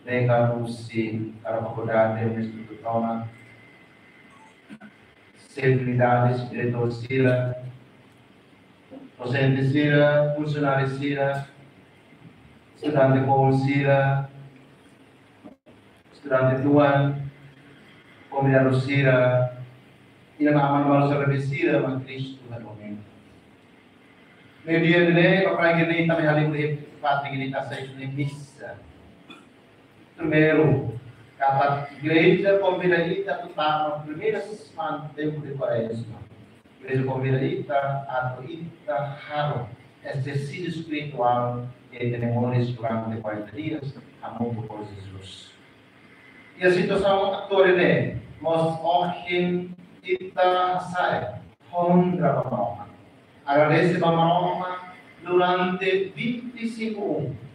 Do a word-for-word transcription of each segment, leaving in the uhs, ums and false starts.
Teka husi kada fakuldade, mestre Toma, xefe unidade, diretór sira, dosente sira, funsionáriu sira, estudante foun sira, estudante tuan, konvidadu sira, inan-aman balu sira, bebé sira, Maun Kristu hadomi. Meiudia ne'e, paprai gene, ita mai halimar iha fatin ne'e, ita sai iha misa. Primeiru, katak igreja konvida ita atu tama primeiru semana tempu de Kuarezma. Igreja konvida ita atu ita halo ezersísiu espirituál iha ita-nia moris durante quarenta dias, hamutuk ho Jesus. Iha situasaun atuál ne'e, mós ohin ita hasa'e honra ba Maromak. Agradese ba Maromak durante vinte e cinco anos.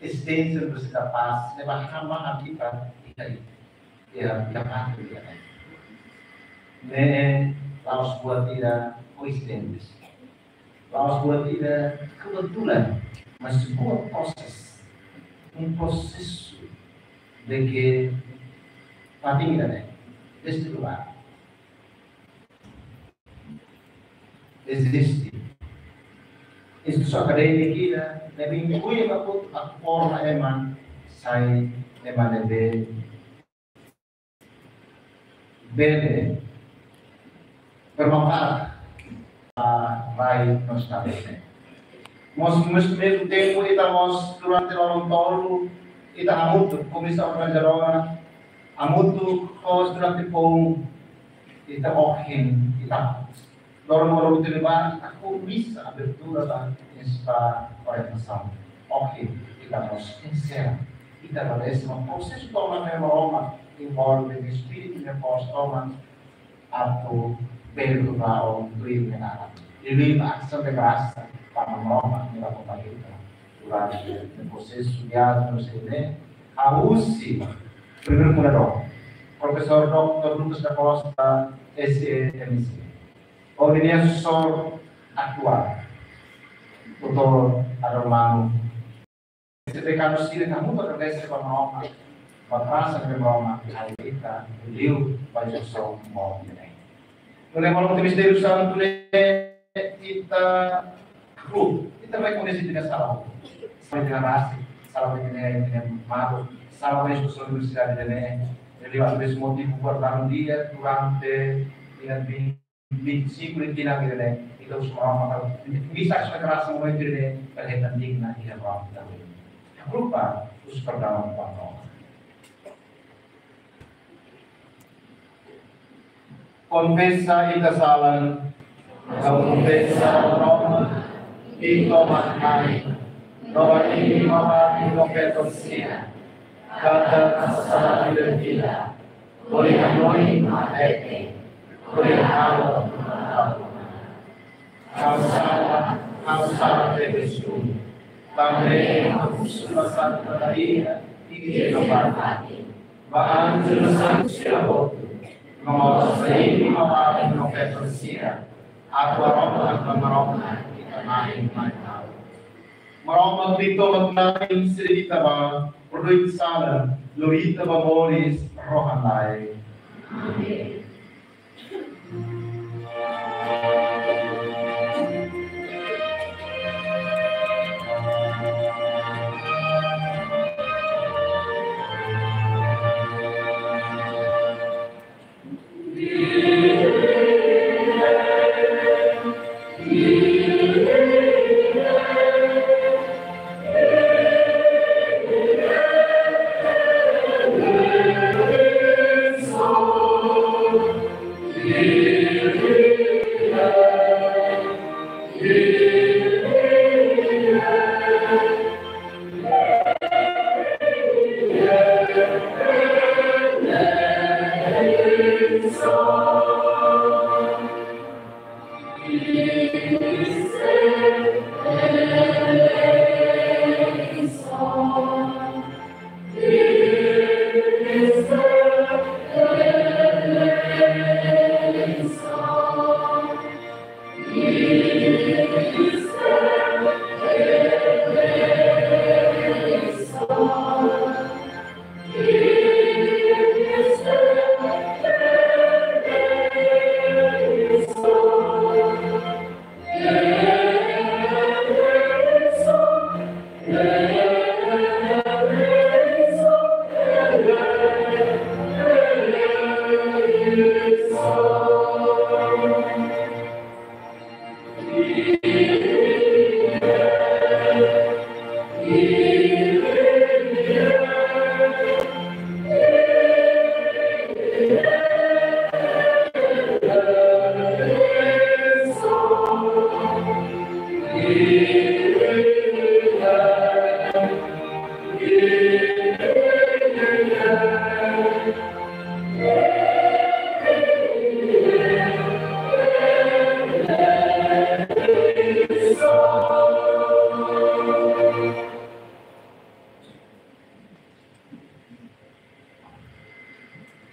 Ezisténsia Universidade da Paz, ne'ebé hama habita ita, ita, ita mate ita. Ne'e la'ós buat ida koinsidénsia. La'ós buat ida kebetulan, mas sebuah proses, um processo de que fatin ida-ne'e, desde luar. Eziste instituisaun akadémika ida, ne'ebé inklui ba hotu atu forma ema sai ema ne'ebé bele bermanfaat ba rai no estadu. Mós, mós mezmu tempu, ita mós durante loron tolu, ita hamutuk, komisaun organizadora, hamutuk ho estudante foun, ita ohin, ita loron tolu, ita ba, ita komesa abertura ba esta orientasaun. Ohin, ita mós enserra, ita agradese, mas prosesu tomak ne'e Maromak envolve, espíritu ne'e fó tomak, atu bele ba o tuir menara. Liuliu ba asaun de grasa, ba Maromak nia akompaña ita durante prosesu viajen no sei ne, husi primeiru fundadór, Profesór Doutór Lucas da Costa, S E M C. Ho nia susesór atuál, Doutór Adão Manu. Ita sei kanu sira hamutuk agradese ba Maromak, ba grasa de Maromak, ita liu ba Jesus Maromak ne'e. Nune'e malu, iha mistériu santu ne'e, ita grupu, ita rekoñese ita-nia sala. Sala ita-nia rasik, sala ita-nia, ita-nia maluk, sala ba instituisaun universidade ne'e. Jadi, atu bele motiva buat barak di'ak durante ita-nia vinte e cinco de tinan ne'e, ita husu Maromak, bisa sua grasa momentu ne'e, para hetan digna iha Maromak ita. Grupu, husu perdaun ba Maromak. Konfesa ita sala, ha'u konfesa Maromak, nia tomak mai, no ba nia mama nia feton sira, katak ha'u sala fila-fila, hodi hanoin no hatete, hodi halo no la hatene. Ha'u sala, ha'u sala tebes duni. Tanba ne'e ha'u husu ba Santa Maria, Virjen no Fati, ba anju no santu sira hotu, no mós ba nia mama nia feton sira, atu harohan ba Maromak ita mai mai ha'u. Maromak nia tomak mai sira ita ba, perdua ita sala, lori ita ba moris rohan-laek. Amen.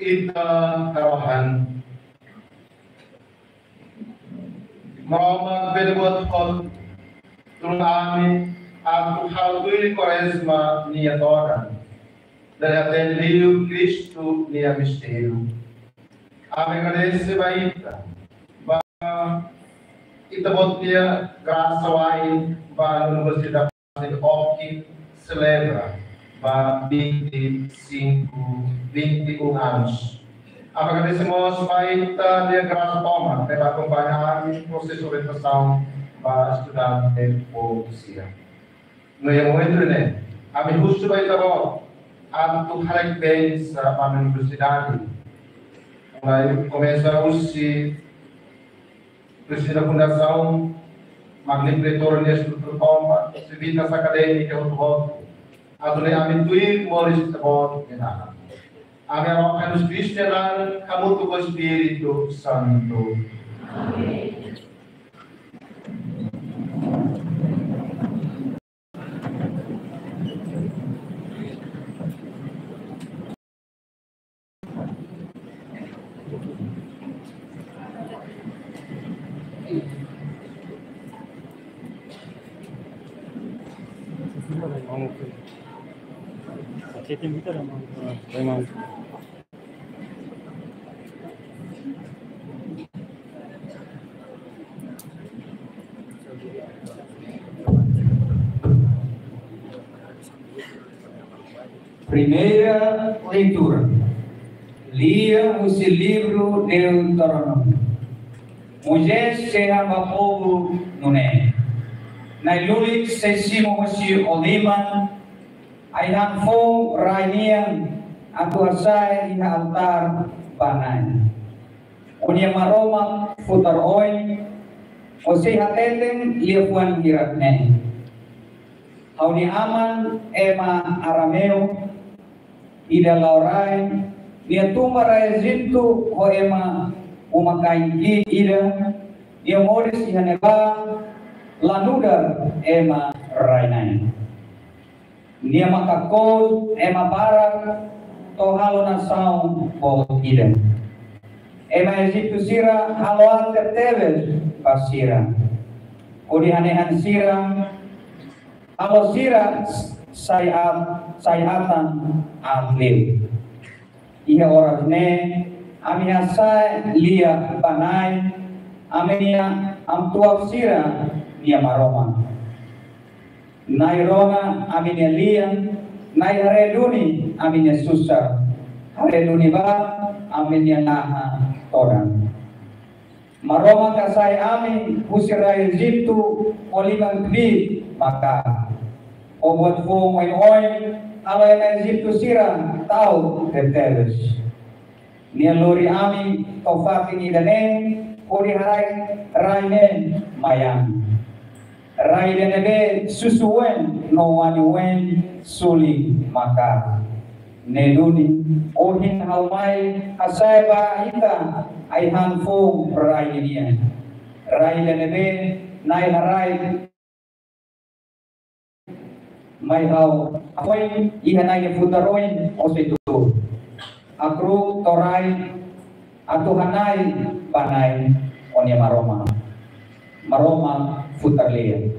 Ita karohan. Maromak bele buat hot, tulun ami atu halo tuir Kuarezma nia todan, dala ida liu Kristu nia mistériu. Ami agradese ba Ita, ba Ita-Boot nia grasa wa'in ba Universidade Oki selebra ba vinte e cinco, vinte e um anos. Ami agradese mós ba Ita-nia grasa tomak ne'ebé akompaña ami prosesu orientasaun ba estudante boot sira. No iha momentu ne'e, ami husu ba Ita-Boot atu haraik bensaun ba ami-nia universidade. Mulai komesa husi prezidente fundasaun, magnífiku reitór nia estrutura tomak, sivitas akadémika hotu-hotu, atu nune'e ami tuir moris Ita-Boot nia naran. Ami harohan husi Kristu nia naran, hamutuk ho Espíritu Santu. Amen. Primeira leitura. Lia husi livru Deuteronómiu. Moisés sei dehan ba povu nune'e: Na'i-Lulik sei simu husi ó liman ai-han foun rai nian atu hasa'e iha altár ba Na'i, ó-nia Maromak futar oin, ó sei hateten liafuan hirak ne'e: Ha'u-nia aman ema arameu ida la'o rai, nia tun ba rai Ejitu ho ema uma-kain ki'ik ida, nia moris iha ne'ebá, la nu'udar ema rai-na'in. Nia maka kous ema barak to'o halo nasaun boot ida. Ema Ejitu sira halo aat tebetebes ba sira, hodi hanehan sira, halo sira sai aat, sai atan aat liu. Iha oras ne'e, ami hasa'e lia ba Na'i, ami-nia aman-tuak sira-nia Maromak. Na'i rona ami-nia lian, Na'i haree duni ami-nia susar, haree duni ba ami-nia naha todan. Maromak hasa'e ami husi rai Ejitu ho liman kbiit maka'as, ho buat foun oioin, halo ema Ejitu sira ta'uk tebetebes. Nia lori ami to'o fatin ida-ne'e, hodi haraik rai ne'e mai ami. Rai ida ne'ebé susu oin no wani oin suli maka'as. Ne'e duni, ohin ha'u mai hasa'e ba ita ai-han foun rai ninian. Rai ida ne'ebé Na'i haraik mai ha'u. Foin iha Na'i nia futar oin, ó sei tuur. Hakru'uk to'o rai atu hana'i ba Na'i ó-nia Maromak. Maromak futar lia.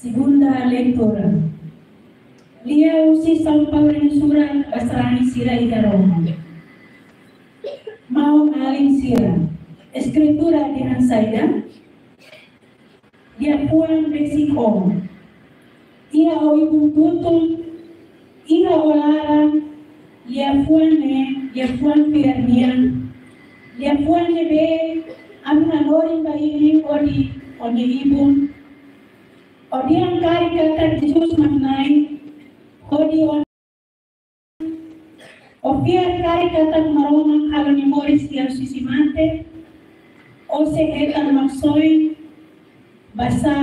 Segunda leitura. Lia husi São Paulo nia surat ba sarani sira iha Roma. Maun-alin sira, Eskritura dehan saida? Liafuan besik on. Iha o ibun tutun, iha o laran, liafuan ne'e, liafuan fiar nian. Liafuan ne'ebé ami hanorin ba imi hodi o-nia ibun. O dehan karik katak Jesus mak Na'i, hodi o O fiar karik katak Maromak halo nia moris liu husi mate, o sei hetan Maksoin, basá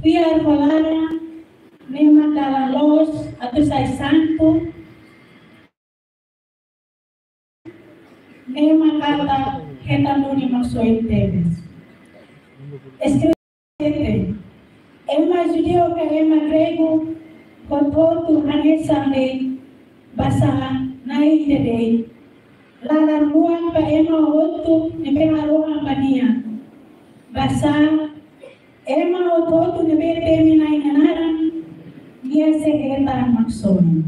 fiar ho laran, ne'e mak dalan loos atu sai santu, ne'e mak atu hetan duni Maksoin tebes. Eskritura hatete, ema judeu ka ema gregu, hotu-hotu hanesan de'it, basá Na'i ida de'it. Laran luak ba ema hotu ne'ebé harohan ba nia. Basá ema hotu-hotu ne'ebé temi Na'i nia naran, nia sei hetan Maksoin.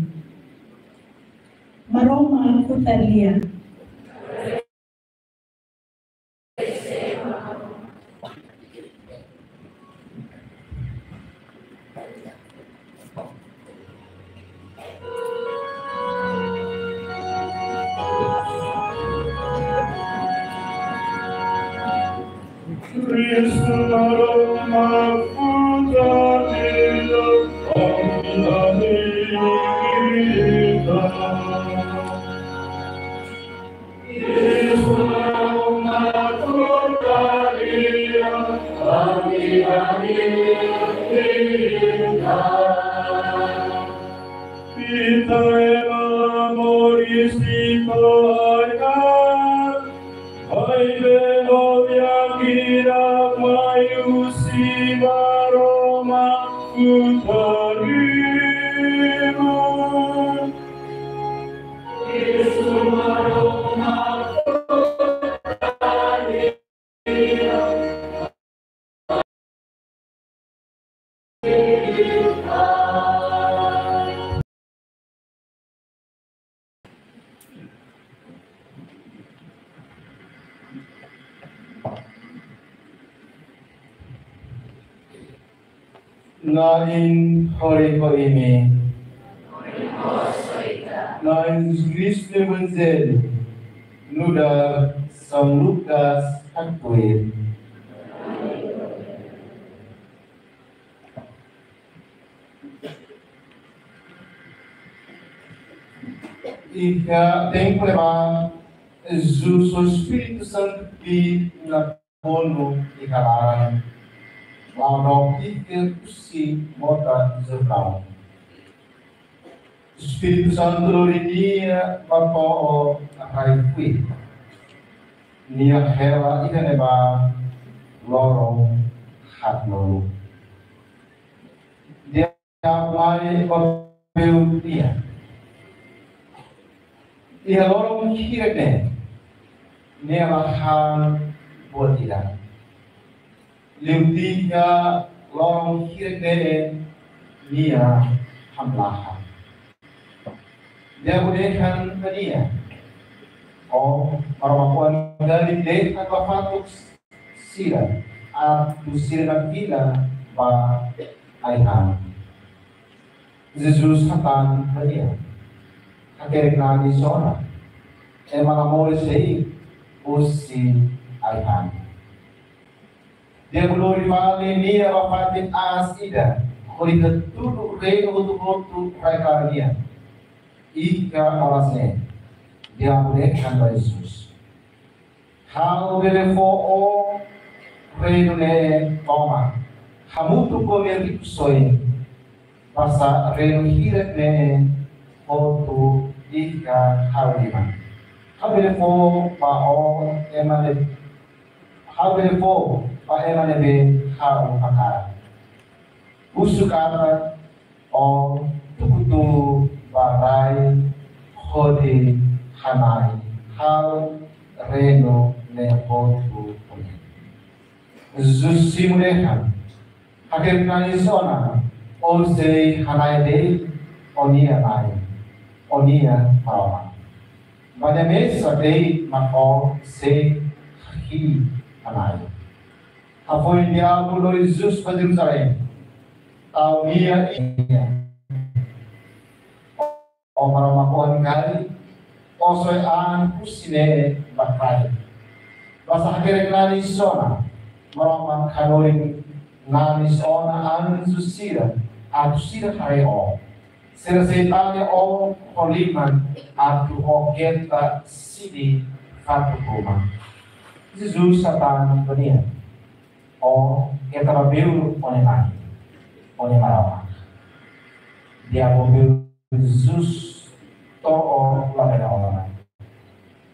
Maromak futar lia. Kristu Maromak futar lia, ami-nia Na'i. Ita ema moris ita-nia, maibé no biak ida mai husi Maromak futar liman. Na'i, hori ho imi. Na'i Jezús Kristu Evanjellu nu'udar São Lucas haktuir. Iha tempu ne'ebá, Jezús ho Espíritu Santu tuir nakonu iha laran, la'o dook iha husi mota Jordaun. Espíritu Santu lori nia ba to'o rai-fuik. Nia hela iha ne'ebá loron haatnulu. Diabu mai ba beu nia. Iha loron hirak ne'e, nia la han buat ida. Liu tiha loron hirak ne'e, nia hamlaha. Diabu dehan ba nia: Ó Maromak oan-gali, dehan ba fatuk sira atu sira nakfila ba ai-han. Jezús hatán ba nia: Hakerek nanis ona, ema la moris de'it husi ai-han. Diabu lori fali nia ba fatin aas ida, hodi hatudu reinu hotu-hotu rai-klaran nian. Iha oras ne'e, Diabu dehan ba Jezús: Ha'u bele fó ó reinu ne'e tomak, hamutuk ho nia rikusoin, basá reinu hirak ne'e hotu iha ha'u liman. Ha'u bele fó ba ó ema ne'e, ha'u bele fó ba ema ne'ebé ha'u hakarak. Husu katak ó tuku tulun ba rai hodi hana'i halo reinu ne'e hotu ho nia. Jezús simu dehan: Hakerek nanis ona, ó sei hana'i de'it ó-nia Na'i, ó-nia Maromak. Ba nia mesak de'it mak ó sei hana'i. Hafoin Diabu lori Jezús ba Jeruzalein, tau nia iha: Ó Maromak oan-gali, ó soe an husi ne'e ba kraik. Basá hakerek nanis ona, Maromak hanorin nanis ona anju sira atu sira haree ó. Sira sei tanya ó ho liman atu ó keta sidi fatuk ruma. Jezús hatán ba nia: Ó keta ba beu ó-nia Na'i, ó-nia Maromak. Diabu beu Jezús to'o labele ona.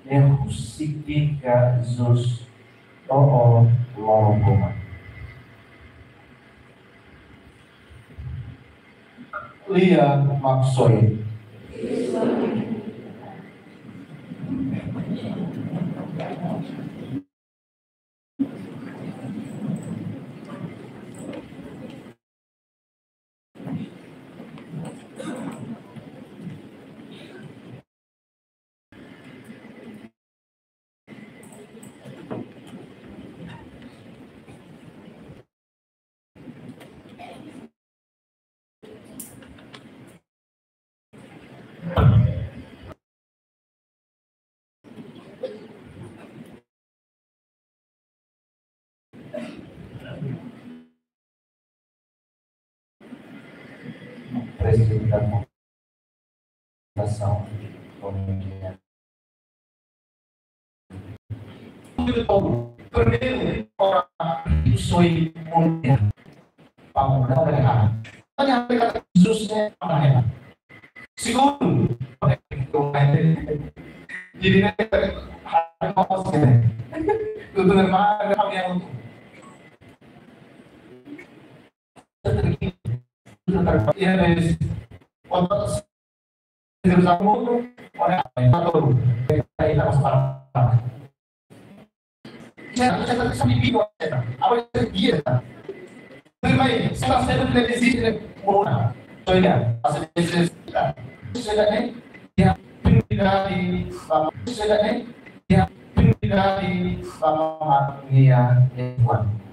Nia husik tiha Jezús to'o loron ruma. Lia Maksoin. Presidente da Fundação Colônia. Primeiru, ora, soy mundial. Vamos, não vai errar. Olha, Jesus é a regra. Segundu, jadi, tudo normal, ada yang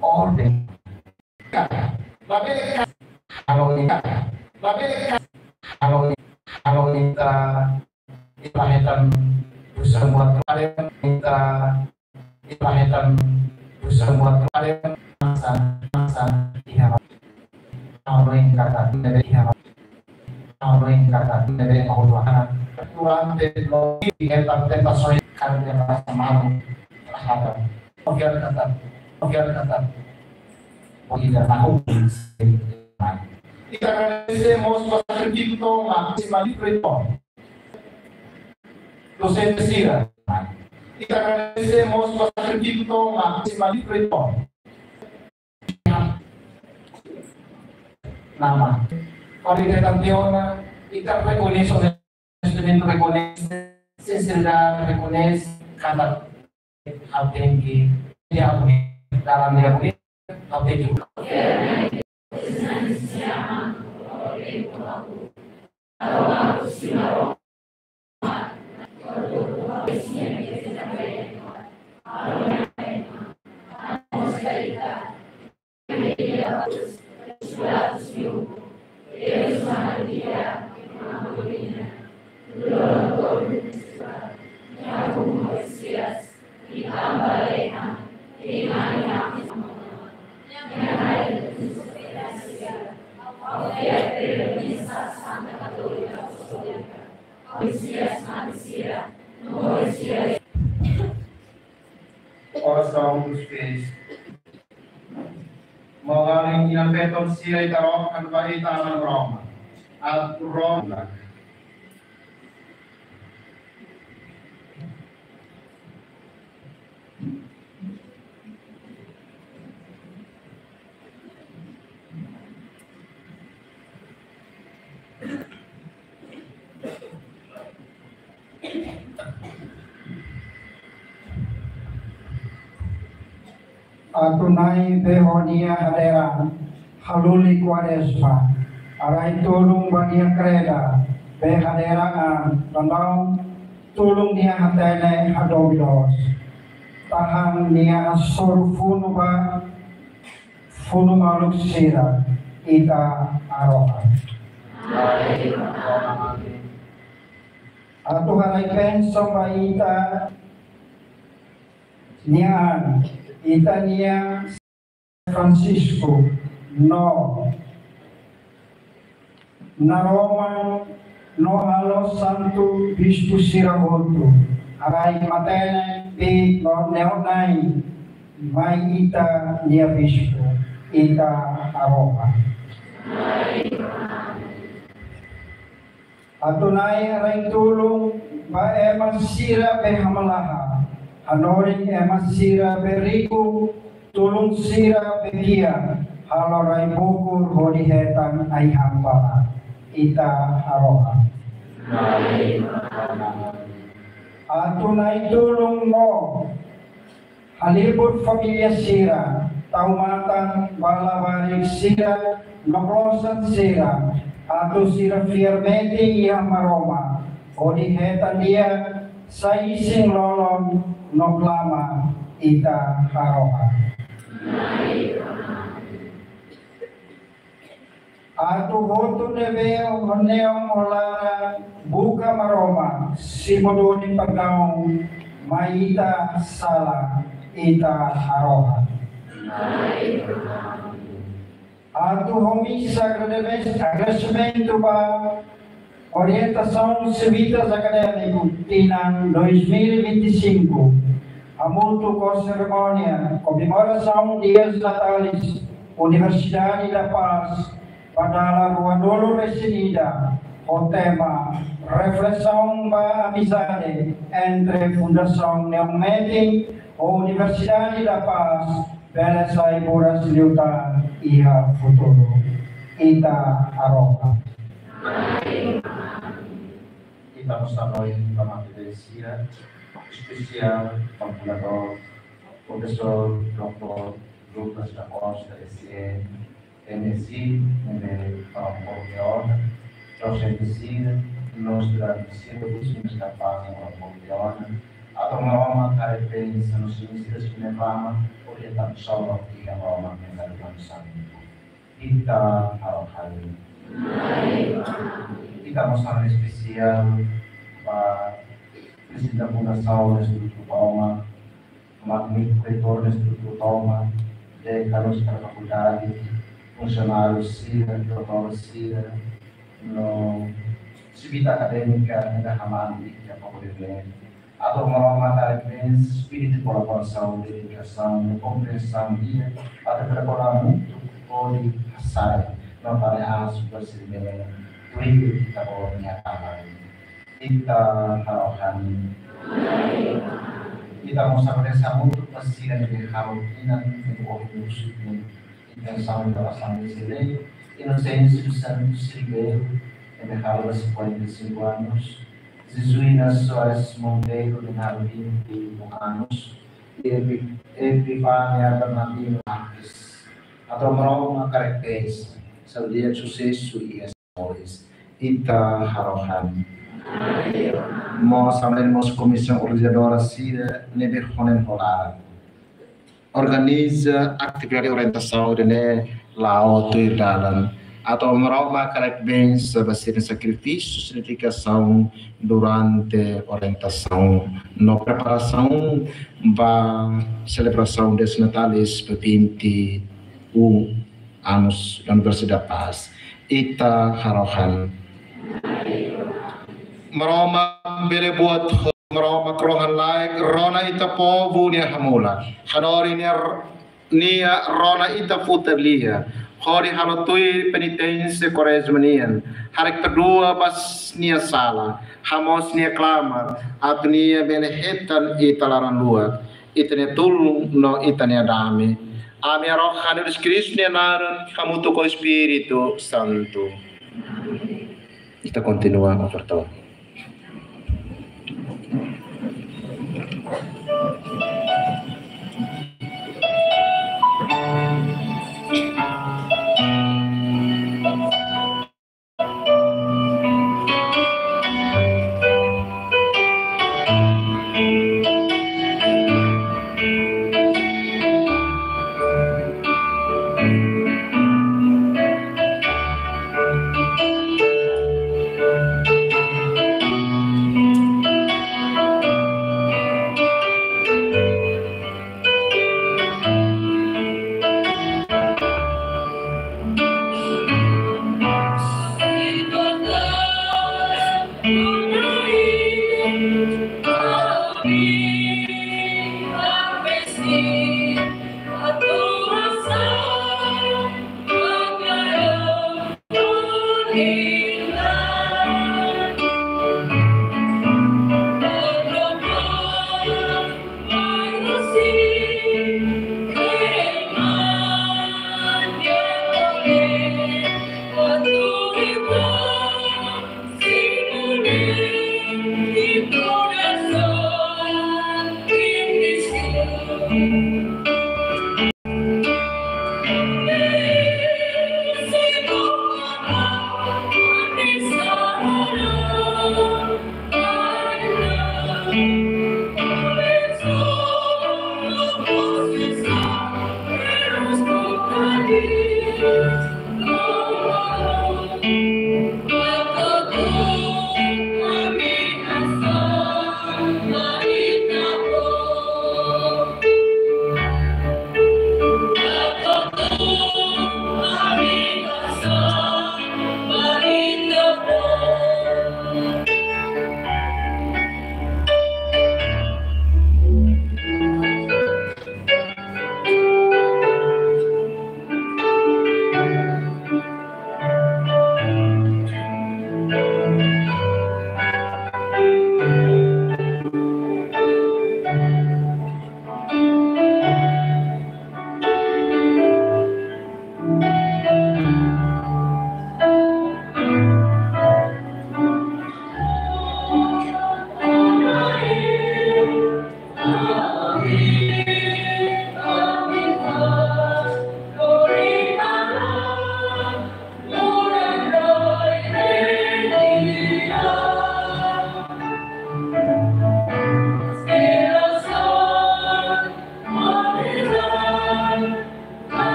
Orden. Halo ita, labele ka, halo, halo ita, ita hetan busa buat kemarin, ita, ita hetan busa buat kemarin, masa, masa, iha, halo yang kata, tidak ada iha, halo yang kata, tidak ada yang mau doakan. Kurang teknologi, hetan tentasoy, kan dia rasa malu, terhadap, oke, kata, oke, kata. Ita tahu. Ita agradese mós ba sakrifísiu tomak, sima livre tomak. Dosente sira. Ita agradese mós ba sakrifísiu tomak, sima livre tomak. Nama. Kualidade ante ona, ita rekoñese, rekoñese, rekoñese, sinseridade, rekoñese, kada ha'u tenke, dia bonita, dalam dia bonita, ha'u tenke. Orasaun dos Fiéis. Maun-alin, inan-feton sira, ita ró, kan ba ita Aman Maromak. Atu ró. Atu Na'i bee ho nia hadeer an, halulik Kuarezma, rai tulun ba nia kreda, bee hadeer an, daudaun tulun nia hatene hadomi loos. Tahan nia hasoru funu ba funu maluk sira, ita harohan. Atu haraik bensaun ba ita-nia an, ita-nia Francisco, no naroman no halo santu bispu sira hotu, haraik matenek, biik no neon-na'in mai ita-nia bispu, ita harohan. Atu Na'i haraik tulun ba ema sira be hamlaha, hanorin ema sira be riku, tulun sira be kiak, halo rai bukur hodi hetan ai-han barak, ita harohan. Atu Na'i tulun no halibur família sira, tau matan ba labarik sira no klosan sira, atu sira fiar metin iha Maromak, hodi hetan di'ak, sai isin-lolon no klamar, ita harohan. Atu hotu ne'ebé ho neon ho laran buka Maromak, simu duni perdaun mai ita sala, ita harohan. Atu ho misa agradese-, agradesimentu ba orientasaun Civitas Académico tinan dois mil e vinte e cinco, hamutuk ho serimónia komemorasaun Dias Natalis Universidade da Paz, ba dala ruanulu-resin-ida, ho tema reflesaun ba amizade entre Fundasaun Neon Metin ho Universidade da Paz, bele sai buras liután iha futuru. Ita harohan. Ita mós hanoin ba maun-alin sira, espesiál ba fundadór, profesór, doutór Lucas da Costa, S N, M S I, ne'ebé toma povu ne'e ona, dosente sira, no estudante sira, husi Universidade da Paz ne'ebé toma povu ne'e ona, atu Maromak haraik bensaun no sira sira-nia família, hodi hetan sorte iha Maromak nia kadukan sami. Ita harohan. Ita mós hanesan espesiál ba Prezidente Fundasaun Institutu Tomak, magnífiku reitór Institutu Tomak, dekanus ba fakuldade, funsionáriu sira, doutór sira, no sivitas akadémika, no hamaun iha fakuldade. Hato'o Maromak karik bensa espíritu kolaborasaun, dedikasaun, no komprensaun di'ak, atu prepara hamutuk hodi hasai, no para asuba sira-ne'e, tuir Ita-Boot nia kalan. Ita harohan. Ita mós agradese hamutuk ba sira ne'ebé halo tinan, ne'ebé ohin husu tinan. Intensaun de orasaun de Sile, Inocêncio dos Santos Ribeiro, ne'ebé halo ba cinquenta e cinco anos, Jesuína Soares Monteiro, ne'ebé halo vinte e um anos, e Epi-, Epifânia Bernardino Marques. Hato'o Maromak karik bensa, saúde, susesu i amores. Ita harohan. Mós, além mós komisaun organizadora sira ne'ebé honen hola organiza atividade orientasaun ida-ne'e la'o tuir dalan. Hato'o Maromak karik bensa ba sira-nia sakrifísiu, dedikasaun durante orientasaun no preparasaun ba selebrasaun de Natales ba vinte e um anos da Universidade da Paz. Ita harohan. Maromak bele buat, Maromak rohan-laek, rona ita povu nia hamulak. Hanorin nia, nia rona ita futar lia. Hodi halo tuir peniténsia Kuarezma nian. Harii perdua ba nia sala. Hamoos nia klamar. Atu nia bele hetan ita laran-luak. Ita-nia tulun no ita-nia dame. Ami harohan iha Kristu nia naran, hamutuk ho Espíritu Santu. Ita kontinua ofertóriu.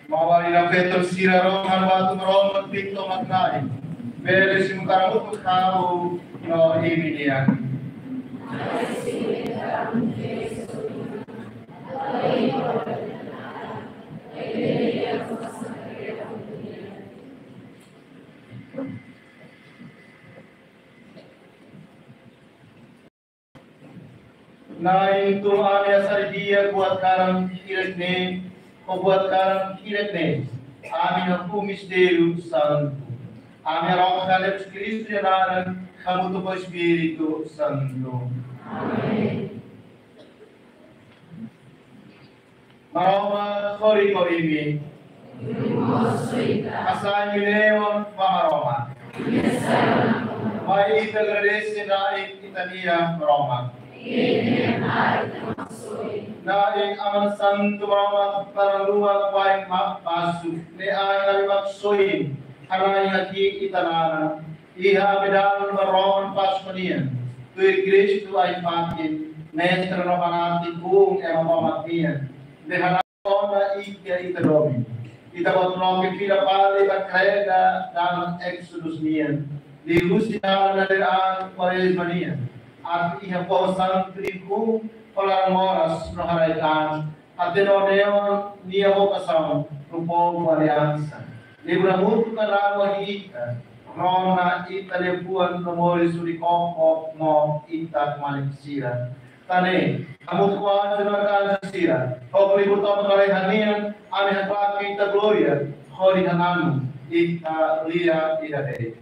Maun-alin feto sira, rohan atu Maromak pinto maknai. Bele simu karamutu kau no imi nian. Na'i, tun ami hasai di'ak buat kalan hirak-ne'e, ho buat kalan hirak-ne'e ami hakru'uk mistériu santu. Ami harohan Kristu Kristu nia naran, hamutuk ho Espíritu Santu. Amen. Maromak horiis ho imi. Hasai imi-nia neon ba Maromak. Mai ita agradese Na'i ita-nia Maromak. Na'i Aman Santu, Maromak laran-luak, wa'in mak basu, ne'e ain ami mak soin, hana'i haki ita naran. Iha ami dalan ba roman Páskua nian, tuir Kristu ain-fatin, Mestre no Fanatik, um ema Maromak nian, ne'e hana'i ona iha ita domin. Ita-boot loke fila fali ba kreda dalan Ézodu nian, liuhusi dalan dadeer-an Kuarezma nian, atu iha foho santu rihun ho laran moras no haraik-an, hatene ó-nia neon, nia vokasaun, no povu aliansa. Liuhusi hamutuk ka laran ita, rona ita liafuan no moris hodi koko mós ita maluk sira. Tan ne'e, hamutuk ho anju no arkanju sira, ho liafuan tau kare hanian, ami haklaken ita glória, hodi hananu ita lia ida de'it.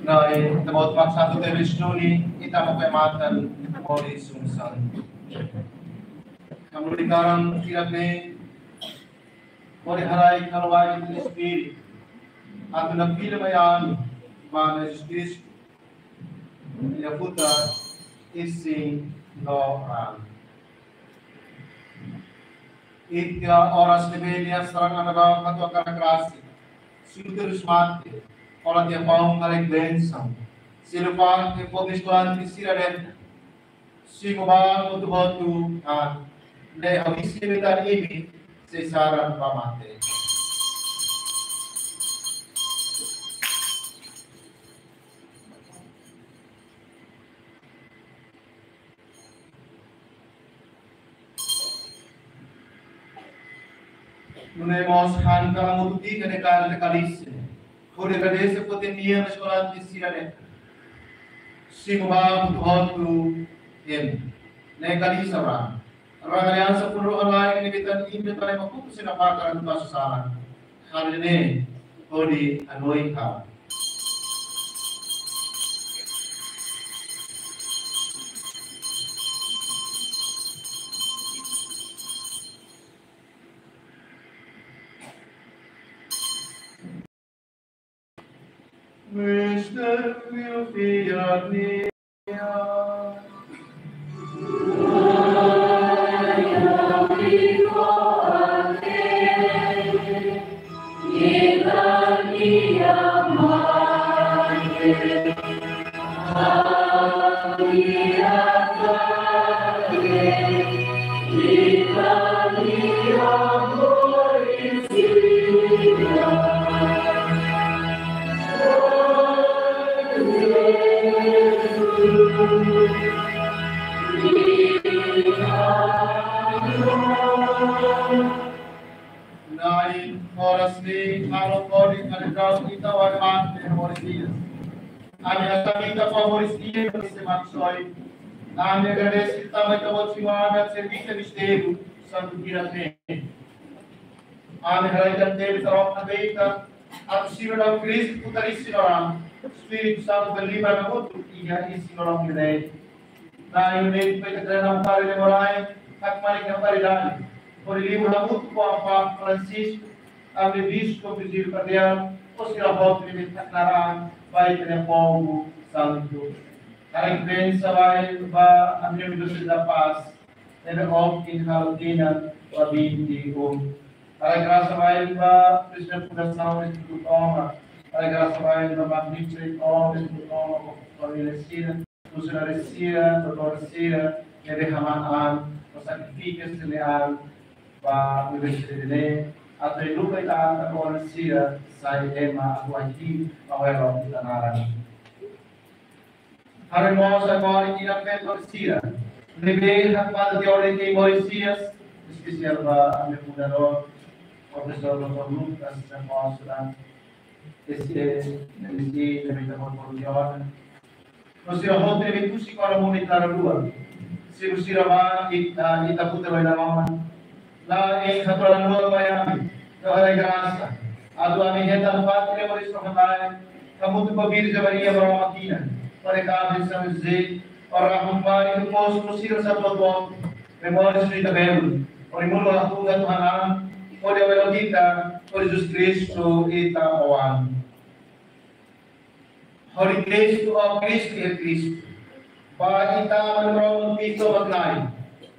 Na'i, ita-boot mak santu tebes duni, ita mak pematan, moris santu. Ami lori kalan hirak-ne'e, hodi haraik halo wa'in Espíritu, atu nakfila mai ami, Maromak Jesus Kristu, nia futar isin no raan. Iha oras ne'ebé nia sarani nia dalan katuas karak rasik, simu terus mate, hola tiha paun hale'u bensaun, selu fali fó mistuante sira de'it, simu ba hotu-hotu, ah, ne'e hau isi imi-nia imi, sei saran ba mate. Nune'e mós han ka hamutuk tiha ne'e kalan ne'e kalisi, hodi agradese foti nia eskolante sira-ne'e. Simu ba buat hotu ema ne'e kalisi ba. Ranga aliansa puru halai ni bitan imbe tane makuku sina pakar tu basu saran. Hal ne'e hodi anoi hal. Misteriu fiar-nia. Na'i, oras ne'e halo hodi kalendáriu ita-nia parte moris dias. Ami hasa'e ita-nia moris dias, ami sei maksoin. Ami agradese tanba ita-boot simu ami atu serve ita mistériu santu hirak ne'e. Ami haraik-an tebes ita-boot, atu simu Kristu, Kristu Na'i, Espíritu Santu, bele lima na mutu, iha isin-lolon ne'e. Na'i, ne'e ita-nia kreda nampari le morai, hakmatek nampari dali. Hodi liu hamutuk ho Amu Papa Francisco, ami Bispu Prezídiu Kardeál, ho sira hotu ne'ebé naran, ba ita-nia povu santu. Haraik bensaun ba ami-nia Ministériu da Paz, ne'ebé ohin halo tinan ba vinte e um. Haraik grasa ba Prezidente Fundasaun Institutu Tomak. Haraik grasa ba Magnífico Institutu Tomak, família sira, funsionáriu sira, doutór sira, ne'ebé hamlaha an, no sakrifika sira-nia an ba universidade ne'e, atu eduka ita-nia oan sira sai ema atu ahi, ba welo ita-nia naran. Haraik mós agora iha feto sira ne'ebé hakmatek tiha ona iha moris dias, espesiál ba ami-nia fundadór, Profesór doutór Lucas da Costa, S E, M C, ne'ebé ita-boot bolu tiha ona. No sira hotu ne'ebé tusi kona muni tara dua. Simu sira ba ita, ita-boot bolu tiha ona. Na'i, hato'o lalika ba ami, no haraik grasa, atu ami hetan fatin ne'e moris rohan-laek, hamutuk ho Virjen Maria Maromak nia, para kaben São José, para akompaña no posto no sira sa tuan tuan, memória sira ita belu, hodi mundu hatuga Tuhan an, hodi awe lotita, hodi Jesus Kristu ita-nia oan. Hodi Kristu, ó Kristu, iha Kristu. Ba ita-nia Aman Maromak Kristu Na'i,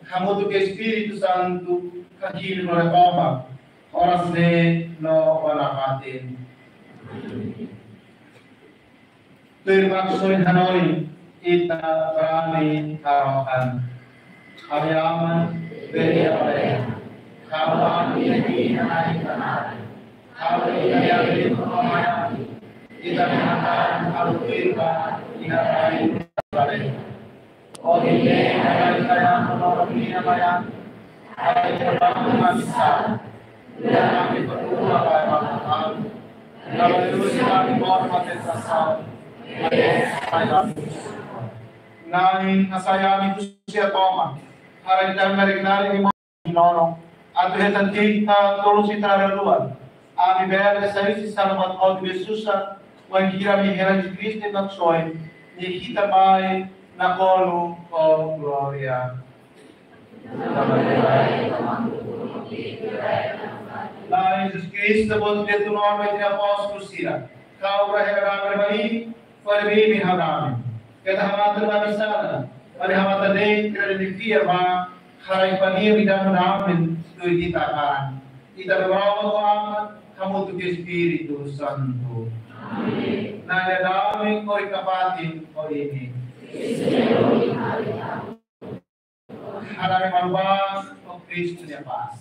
hamutuk ho Espíritu Santu, kaji no retoma, oras ne'e no ba nafatin. Tuir maksoin hanorin, ita brani harohan. Ami Aman, bele awe. Halo ami nia naran. Halo ita-nia rai no mai ami. Ita-nia hahán halo tuir ba iha rai no lalehan. Ohin ne'e haraik ita-nia rai no lalehan. Haraik ita-nia rai no lalehan. Ami perdua ba ami. Halo tuir ami ba tentasaun. Na'i, hasa'e ami husi Satanás. Haraik ita-nia rai no lalehan. Nono, atu hetan di'ak tolu sira luan. Ami bele sai husi sala buat hotu ne'ebé susar, wainhira ami hela Jesus Kristu nia maksoin, ne'e ita mai nakonu ho glória. Na'i Jesus Kristu, Ita-Boot ne'ebé tun ona ba Ita-nia apóstolu sira, Kau hela dame ba imi, fó ba imi Ho dame. Keta hamatan ba ami-nia sala, maibé hamatan de'it kre-, kredit fiar ba, haraik ba imi dame-dame tuir Ita-nia kalan. Ita berdoa ho Aman, hamutuk ho Espíritu Santu. Amen. Na'i nia dame, kori ka fatin ho imi. Haraik malu ba, ho Kristu nia pás.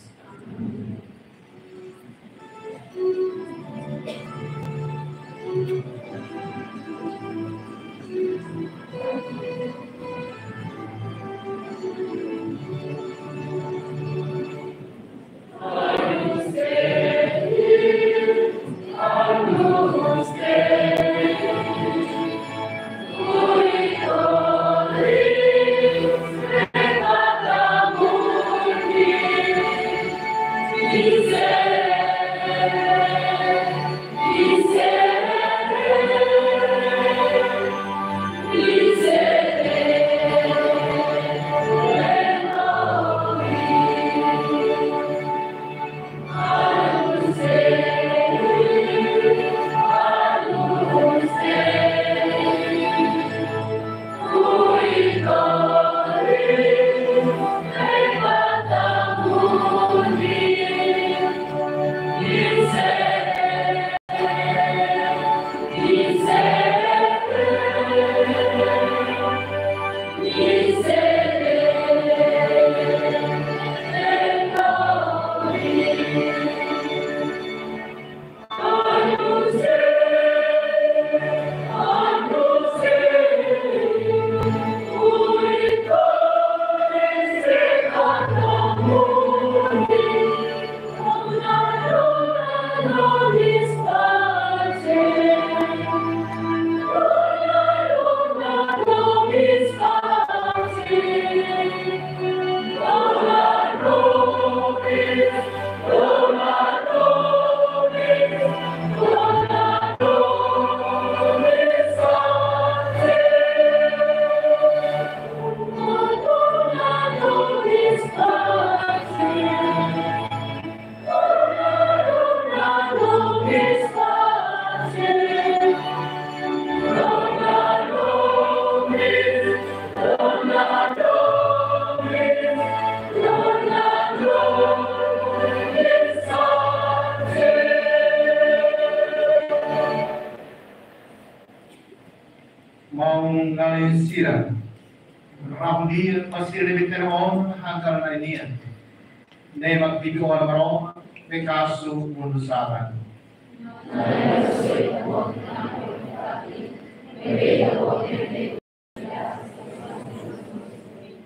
Maun-alin sira, rahun-di'ak ba sira ne'ebé terhon hakarak Na'i nian, ne'ebé bibi ona Maromak, be kasu mundu saran.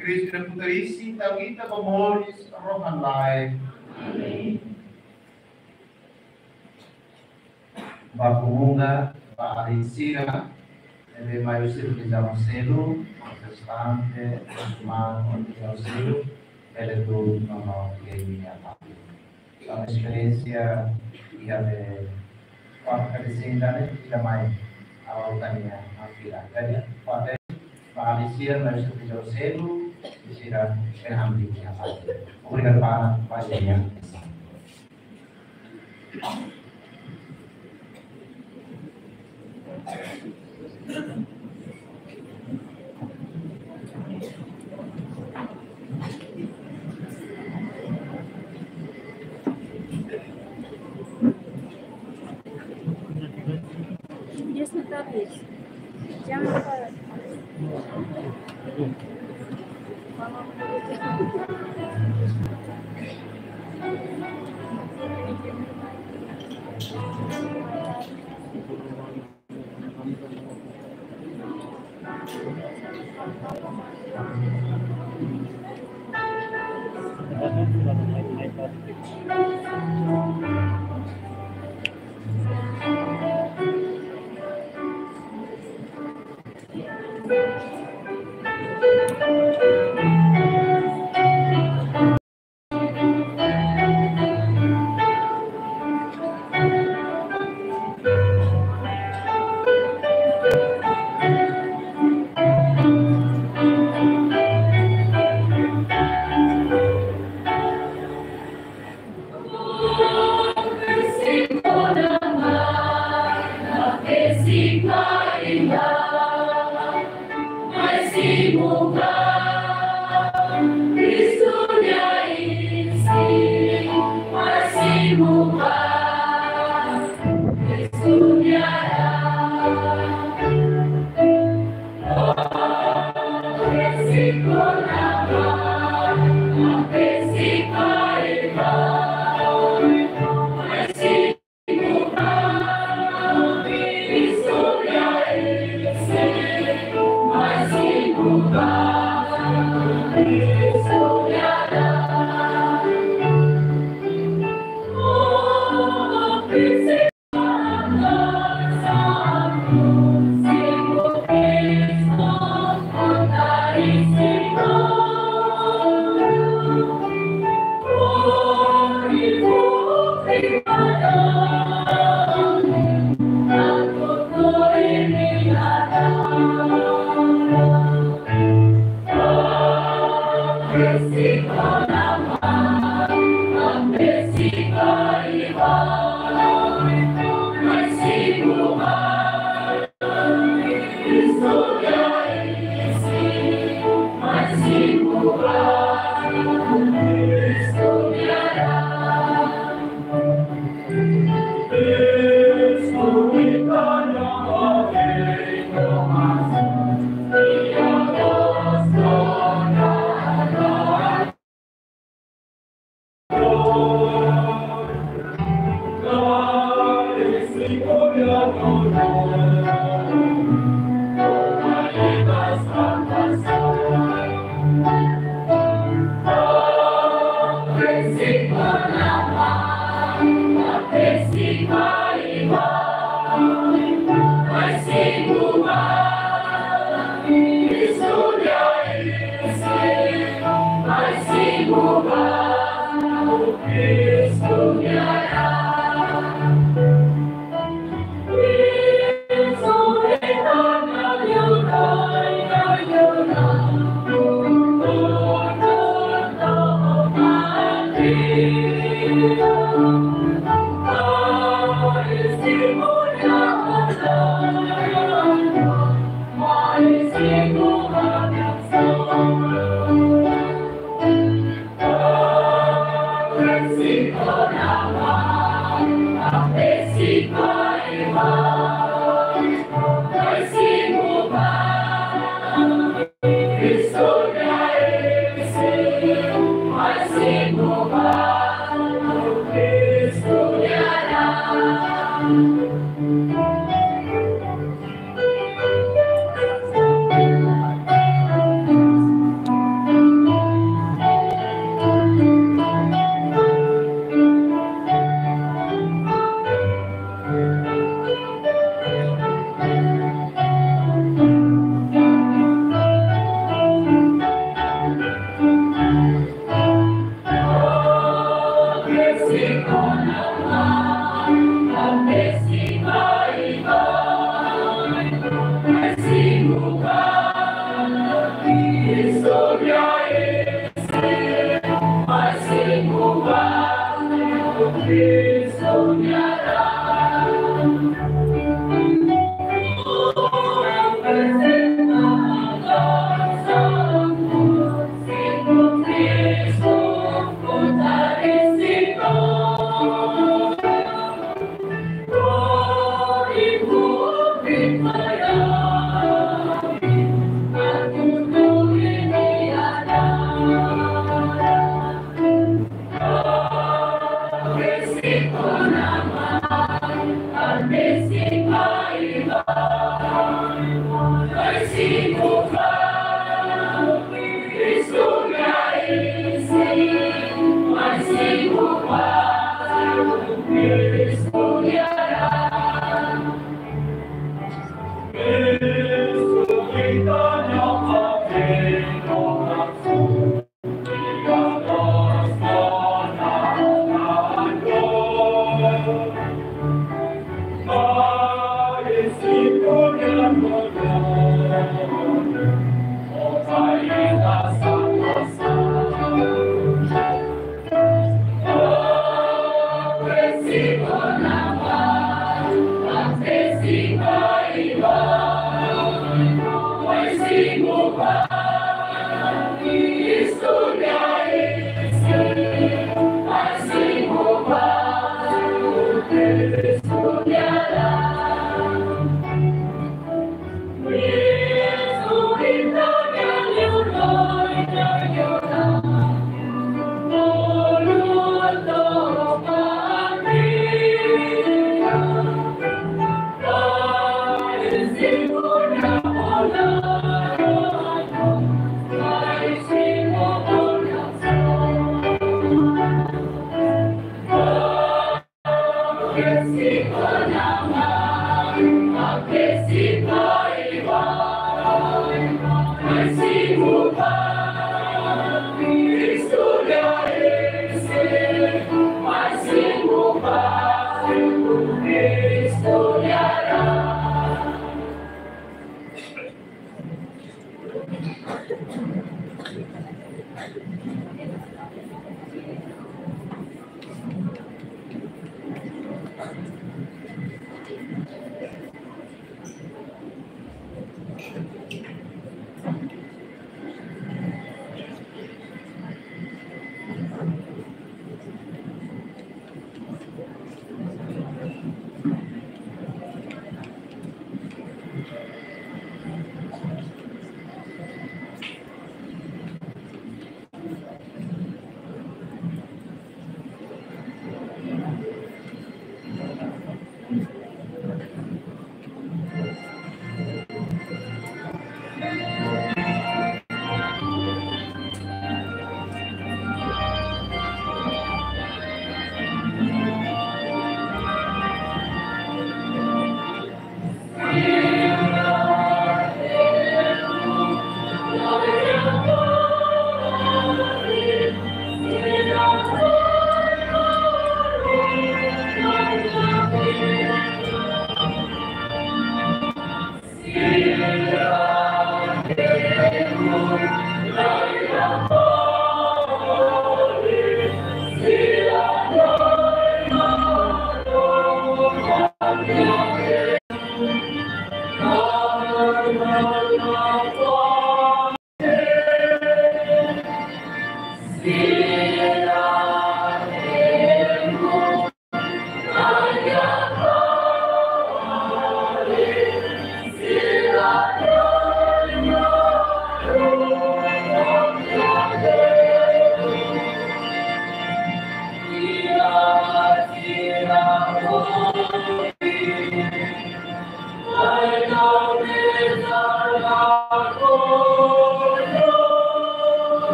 Kristu nia futar isin, tau ita ba moris rohan-laek. Amen. Ba komunga ba alin sira ne'ebé mai husi relijiaun seluk, protestante, musulmanu, relijiaun seluk, bele tun no, no, ke minha parte. Tanba esperiénsia iha be kuarta de senda ne'e, ita mai, awal tania, afila. Jadi, kuarta ba alin sira mai husi relijiaun seluk, sira berhamdi minha parte. Obrigadu ba, ba, ya. Dia sebentar, please. Jangan lupa.